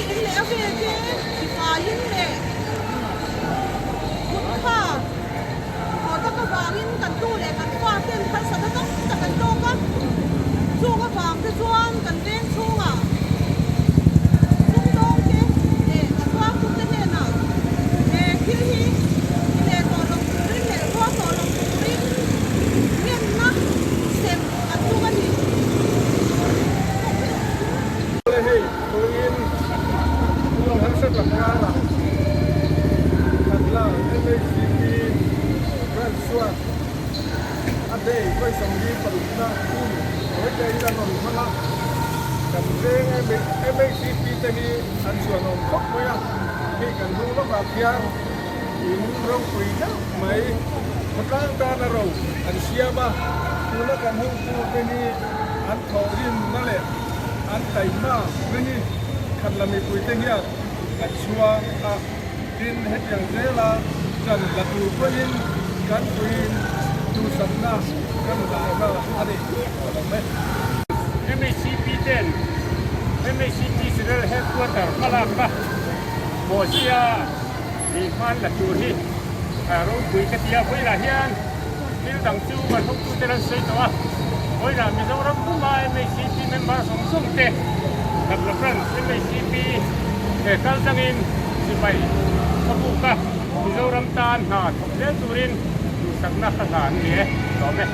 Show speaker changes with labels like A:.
A: in leh a vel te tifaiin leh kut kha haw tak avangin kan tu leh kan fa ten harsatna tam tak an tawk a, chung avang te chuan kan veng chhungah sumdawng te leh kan rualtute hnenah he thil hi ti leh tawh lo turin leh rual tawh lo turin ngenna sem kan tum a ni.
B: Hei tuin hun harsa tak karah Khatla MHCP branch chuan a day vawi 46 na hun Rawite in an rawn hmang a, kan veng MHCP te hi an chhuanawm khawp mai a, hei kan hnung lawkah khian in ropui deuh mai khawtlang tana ro an siam a, tuna kan hotu te hi an thawhrimna leh an taihma na hi Khatla mipuite hian kan chhuang a, tin hetiang zela chan la tur pawhin kan puiin duhsakna kan dah a ni tawh lo mai.
C: MHCP ten MHCP General Headquarter hmalakna Mawzia nih hman la tur hi ropui ka ti a, vawilah hian thil dang chu kan hotute an sawi tawh a, vawilah Mizoram puma MHCP member zawng zawng te Khatla Branch MHCP kal tlangin sipai ka buk a, Mizoram tan hna thawk zel turin duhsakna ka hlan ni e, lawm e.